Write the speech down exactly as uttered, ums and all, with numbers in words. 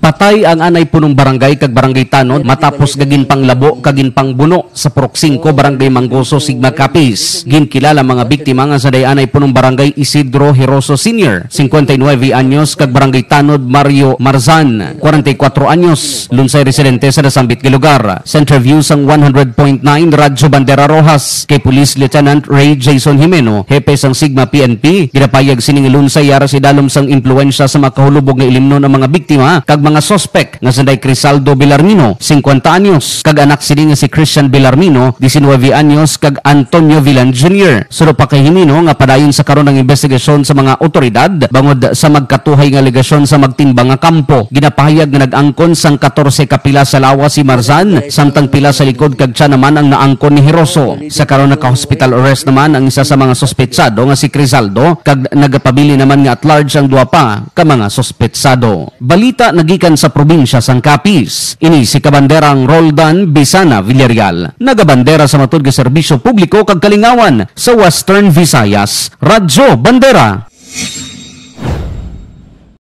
Patay ang anay punong barangay kag barangay tanod matapos nga ginpanglabo kag ginpangbuno sa Purok singko, Barangay Manggoso, Sigma, Capiz. Ginkilala mga biktima nga sanday anay punong barangay Isidro Heroso Senior, singkwenta y nuebe anyos, kag barangay tanod Mario Marzan, kwarenta y kuwatro anyos, lunsay residente sa nasambit nga lugar. Sa interview sang one hundred point nine Radyo Bandera Roxas, kay Police Lieutenant Ray Jason Jimeno, hepe sang Sigma P N P, ginapahayag sini nga lunsay yara sa idalom sang impluwensya sa mga kahulubog nga ilimnon ang mga biktima kag mga suspek nga sanday Crisaldo Villarmino, singkwenta anyos, kag anak sini nga si Christian Villarmino, diecinueve anyos, kag Antonio Villan Junior. Suno pa kay Jimeno nga padayon sa karon ang investigasyon sa mga otoridad bangod sa magkatuhay nga alegasyon sa magtimbang nga kampo. Ginapahayag nga nag-angkon sang katorse ka pila sa lawas si Marzan, samtang pila sa likod kag tiyan naman ang naangkon ni Heroso. Sa karon, naka-hospital arrest naman ang isa sa mga suspetsado nga si Crisaldo, kag nagapabilin naman nga at large ang duha pa ka mga suspetsado. Balita nagikan sa probinsya sang Capiz. Ini si Kabanderang Roldan Bisana Villarreal, nagabandera sa matud nga serbisyo publiko kag kalingawan sa Western Visayas. Radyo Bandera.